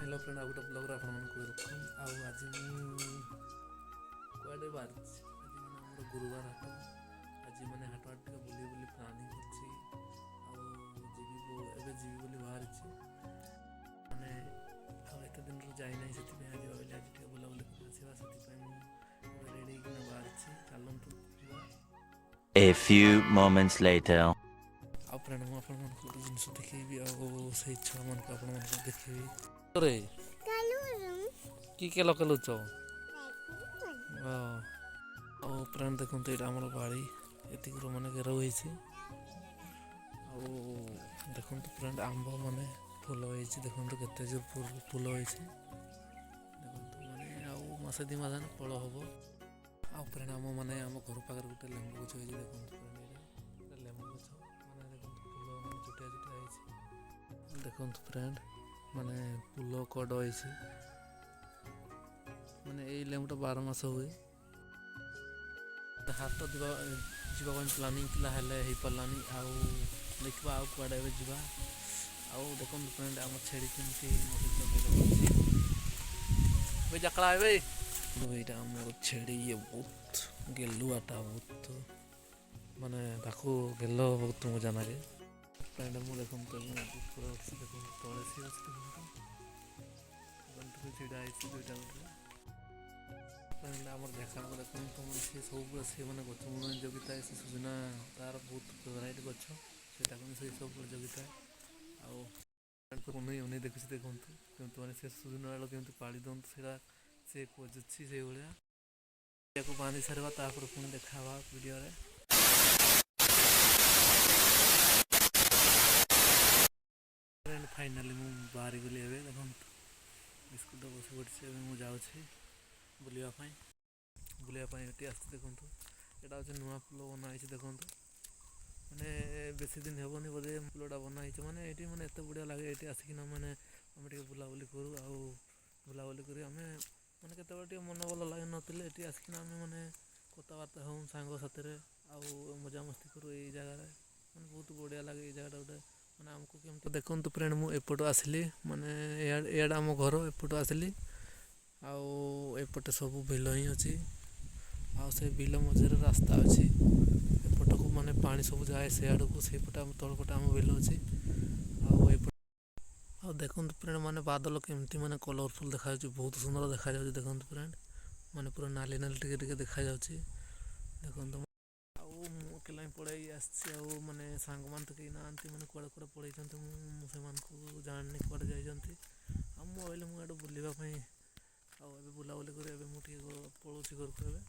Hello friend, ଆଉ ଗୋଟେ ବ୍ଲଗ୍ରେ ଆପଣମାନଙ୍କୁ welcome. ଆଉ ଆଜି ମୁଁ କୁଆଡ଼େ ବାହାରିଛି? ଆଜି ମାନେ ଆମର ଗୁରୁବାର ହାଟ। ଆଜି ମାନେ ହାଟ ହାଟ ଟିକେ ବୁଲି ବୁଲି ପ୍ଲାନିଂ ଅଛି ଆଉ ଯିବି, ଏବେ ଯିବି ବୋଲି ବାହାରିଛି। ମାନେ ଆଉ ଏତେ ଦିନରୁ ଯାଇନାହିଁ, ସେଥିପାଇଁ ଆଜି ଭାବିଲି ଆଜି ଟିକେ ବୁଲାବୁଲି କରି ଆସିବା। ସେଥିପାଇଁ ମୁଁ ଏବେ ରେଡ଼ି ହେଇକିନା ବାହାରିଛି। ଚାଲନ୍ତୁ ଯିବା। A few moments later. ଆଉ ଫ୍ରେଣ୍ଡ, ମୁଁ ଆପଣମାନଙ୍କୁ ଗୋଟେ ଜିନିଷ ଦେଖେଇବି ଆଉ ସେଇ ଛୁଆମାନଙ୍କୁ ଆପଣମାନଙ୍କୁ ଦେଖେଇବି। ରେ କି ଖେଲ ଖେଲୁଛ? ଆଉ ଫ୍ରେଣ୍ଡ, ଦେଖନ୍ତୁ, ଏଇଟା ଆମର ବାଡ଼ି। ଏତିକିରୁ ମାନେ ଘେରାଉ ହେଇଛି। ଆଉ ଦେଖନ୍ତୁ ଫ୍ରେଣ୍ଡ, ଆମ୍ବ ମାନେ ଫୁଲ ହେଇଛି। ଦେଖନ୍ତୁ କେତେ ଜୋର ଫୁଲ ହେଇଛି। ଦେଖନ୍ତୁ, ମାନେ ଆଉ ମାସେ 2 ମାସ ହେଲେ ଫଳ ହବ। ଆଉ ଫ୍ରେଣ୍ଡ, ଆମ ମାନେ ଆମ ଘର ପାଖରେ ଗୋଟେ ଲେମ୍ବୁ ଗଛ ହେଇଛି। ଦେଖନ୍ତୁ ଫ୍ରେଣ୍ଡ, ଏଇଟା ଗୋଟେ ଲେମ୍ବୁ ଗଛ। ମାନେ ଦେଖନ୍ତୁ, ଫୁଲ ମାନେ ଛୋଟିଆ ଛୋଟିଆ ହେଇଛି। ଦେଖନ୍ତୁ ଫ୍ରେଣ୍ଡ, ମାନେ ଫୁଲ କଡ଼ ହେଇଛି। ମାନେ ଏଇ ଲେମ୍ବୁଟା 12 ମାସ ହୁଏ। ହାଟ ଯିବା ପାଇଁ ପ୍ଲାନିଂ ଥିଲା, ହେଲେ ହେଇପାରିଲାନି। ଆଉ ଦେଖିବା ଆଉ କୁଆଡ଼େ ଏବେ ଯିବା। ଆଉ ଦେଖନ୍ତୁ ଫ୍ରେଣ୍ଡ, ଆମ ଛେଳି କେମିତି ମୋ ସହିତ ଗେଲ କରୁଛି। ଏବେ ଜାକଳା ଏବେ। ଏଇଟା ଆମର ଛେଳି। ଇଏ ବହୁତ ଗେଲୁଆଟା, ବହୁତ ମାନେ ତାକୁ ଗେଲ ବହୁତ ମଜା ଲାଗେ। ଫ୍ରେଣ୍ଡ, ମୁଁ ଦେଖନ୍ତୁ, ମୁଁ ଉପରେ ଅଛି। ଦେଖନ୍ତୁ, ତଳେ ସିଏ ଅଛି। ଦେଖନ୍ତୁ ଦେଖନ୍ତୁ, ଛିଡ଼ା ହେଇଛି ଦୁଇଟା ଗୋଟେ। ଫ୍ରେଣ୍ଡ, ଆମର ଝାକାକୁ ଦେଖନ୍ତୁ। ମାନେ ସିଏ ସବୁବେଳେ ସିଏ ମାନେ ଗଛ ମୂଳରେ ଜଗିଥାଏ। ସେ ସୁଜନା ତାର ବହୁତ ଫେଭରାଇଟ୍ ଗଛ। ସେ ତାକୁ ସେ ସବୁବେଳେ ଜଗିଥାଏ। ଆଉ ଅନେଇ ଅନେଇ ଦେଖୁଛି। ଦେଖନ୍ତୁ କେମିତି ମାନେ ସେ ସୁଜନା ଡାଳ କେମିତି ପାଳି ଦିଅନ୍ତୁ, ସେଇଟା ସେ ଖୋଜୁଛି ସେଇଭଳିଆ। ତାକୁ ବାନ୍ଧି ସାରିବା, ତାପରେ ପୁଣି ଦେଖା ହେବା ଭିଡ଼ିଓରେ। ଫ୍ରେଣ୍ଡ, ଫାଇନାଲି ମୁଁ ବାହାରିଗଲି ଏବେ। ଦେଖନ୍ତୁ, ବିସ୍କୁଟ ବସି ପଡ଼ିଛି। ଏବେ ମୁଁ ଯାଉଛି ବୁଲିବା ପାଇଁ। ବୁଲିବା ପାଇଁ ଏଠି ଆସିଛି। ଦେଖନ୍ତୁ, ଏଇଟା ହେଉଛି ନୂଆ ପୋଲ ବନା ହେଇଛି। ଦେଖନ୍ତୁ, ମାନେ ବେଶୀ ଦିନ ହେବନି ବୋଧେ ପୋଲଟା ବନା ହେଇଛି। ମାନେ ଏଇଠି ମାନେ ଏତେ ବଢ଼ିଆ ଲାଗେ ଏଇଠି ଆସିକିନା। ମାନେ ଆମେ ଟିକେ ବୁଲାବୁଲି କରୁ ଆଉ ବୁଲାବୁଲି କରି ଆମେ ମାନେ କେତେବେଳେ ଟିକେ ମନ ଭଲ ଲାଗିନଥିଲେ ଏଠି ଆସିକିନା ଆମେ ମାନେ କଥାବାର୍ତ୍ତା ହଉ ସାଙ୍ଗ ସାଥିରେ ଆଉ ମଜାମସ୍ତି କରୁ ଏଇ ଜାଗାରେ। ମାନେ ବହୁତ ବଢ଼ିଆ ଲାଗେ ଏଇ ଜାଗାଟା ଗୋଟେ। ମାନେ ଆମକୁ କେମିତି ଦେଖନ୍ତୁ ଫ୍ରେଣ୍ଡ, ମୁଁ ଏପଟୁ ଆସିଲି, ମାନେ ଏଆଡ଼େ ଆମ ଘର। ଏପଟୁ ଆସିଲି ଆଉ ଏପଟେ ସବୁ ବିଲ ହିଁ ଅଛି। ଆଉ ସେ ବିଲ ମଝିରେ ରାସ୍ତା ଅଛି ଏପଟକୁ। ମାନେ ପାଣି ସବୁ ଯାଏ ସେଆଡ଼କୁ। ସେଇପଟେ ଆମ ତଳପଟେ ଆମ ବିଲ ଅଛି। ଆଉ ଏପଟେ ଆଉ ଦେଖନ୍ତୁ ଫ୍ରେଣ୍ଡ, ମାନେ ବାଦଲ କେମିତି ମାନେ କଲରଫୁଲ୍ ଦେଖାଯାଉଛି, ବହୁତ ସୁନ୍ଦର ଦେଖାଯାଉଛି। ଦେଖନ୍ତୁ ଫ୍ରେଣ୍ଡ, ମାନେ ପୁରା ନାଲି ନାଲି ଟିକେ ଟିକେ ଦେଖାଯାଉଛି। ଦେଖନ୍ତୁ, ଆଉ ମୁଁ ଏକଲା ହିଁ ପଳେଇ ଆସିଛି। ଆଉ ମାନେ ସାଙ୍ଗମାନେ ତ କେହି ନାହାନ୍ତି। ମାନେ କୁଆଡ଼େ କୁଆଡ଼େ ପଳେଇଛନ୍ତି, ମୁଁ ସେମାନଙ୍କୁ ଜାଣିନି କୁଆଡ଼େ ଯାଇଛନ୍ତି। ଆଉ ମୁଁ ଭାବିଲି ମୁଁ ଏଇଠୁ ବୁଲିବା ପାଇଁ ଆଉ ଏବେ ବୁଲାବୁଲି କରି ଏବେ ମୁଁ ଟିକେ ପଳଉଛି ଘରକୁ ଏବେ।